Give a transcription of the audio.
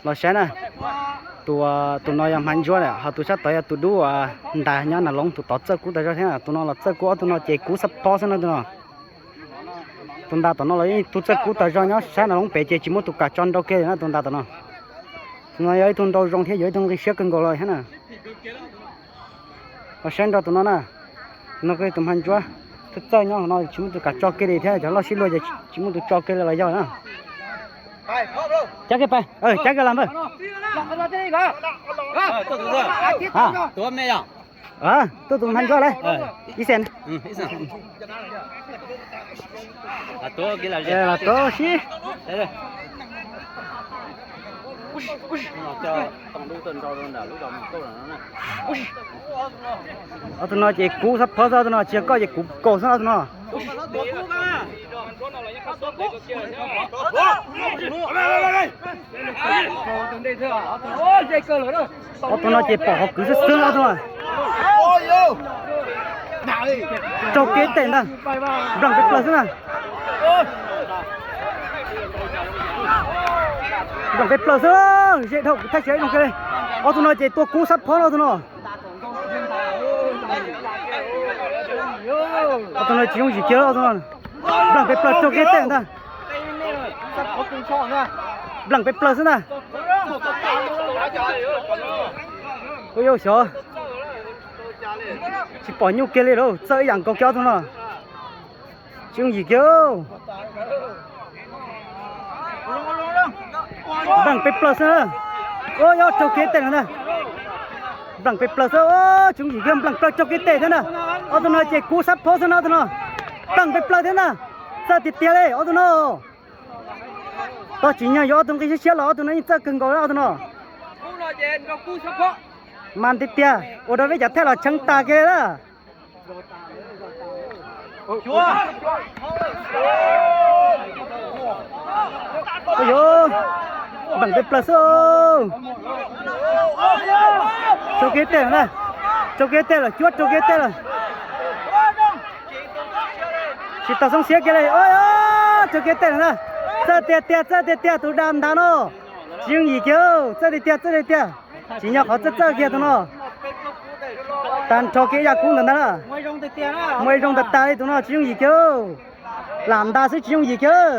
Los saib na, tus, tus no yog Hmaiv Ntsuab, ho tus sab tod yog tus dub uas ntas nyob Nas Loob, tus tod txawj kub tag zog thiab. Tus no los txawj kub, ob tug no ces kub xab phob xwb no tus no. Tus ntas tom no los yeej tus txawj kub tag zog, nyob sab Nas Loob pem ces tsis muaj tus kam tso nrau kiag li na tus ntas tom no. Tus no yog ib tug nrau zoo thiab yog ib tug nqi siab kawg nkaus los thiab na. Los saib nrau tus no na. Tus no tus Hmaiv Ntsuab, txawj txawj nyob no tsis muaj tus kam tso kiag li thiab, cov loj sib luag ces tsis muaj tus tso kiag li los yog na. Cab kiag pais, cab kiag los npawg. Tuaj tus Hmaiv Ntsuab lauj. Ib xees. Los tuaj sib. Ob tug no ces kub xab phob xwb, ob tug no tsis yog koj ces kuv kaus xwb ob tug no. Ob tug no ces pom qhov kwv xwb xwb ob tug no. Raug kev tes ntag. Npleem peb plaws xwb na. Npleem peb plaws xwb, ze dhau kuv thaj tsam ib no kiag li. Ob tug no ces tua kub xab phob no ob tug no. Ob tug no tsis yooj yim kiag ob tug no. Npleem peb plaws raug kev tes ntag. Npleem peb plaws xwb ntag. Ua yau xyov. Tsis pom nyuj kiag li lauj, txawj ib yam nkaus kiag ob tug no. Tsis yooj yim kiag. Npleem peb plaws xwb. Ua yau raug kev tes no ntag. Npleem peb plaws xwb, tsis yooj yim kiag, npleem plaws raug kev tes thiab ntag. Ob tug no ces kub xab phob xwb no ob tug no. Npleem peb plaws thiab ntag. Txawj tiag tiag li ob tug no. Tau tsim nyog yuav ob tug nqi siab siab los ob tug no yeej txawj kawg nkaus ob tug no. Mas tiag tiag, ua rau peb cov thaj los tshee tas kiag li lawm. Ua yau, npleem peb plaws xwb. Raug kev tes lawm na. Raug kev tes lawm, cuab raug kev tes lawm. Tsis tau xoob siab kiag li, raug kev tes lawm na. Txawj tiag tiag, txawj tiag tiag tus dab ntas no. Tsis yooj yim kiag, txawj tiag tiag, txawj tiag tiag. Tsim nyog qhov txawj txawj kiag tus no. Tag nrho kev yaj kub ntawm ntag na. Muaj ib zoo tag tag li tus no tsis yooj yim kiag. Lam ntas xwb tsis yooj yim kiag.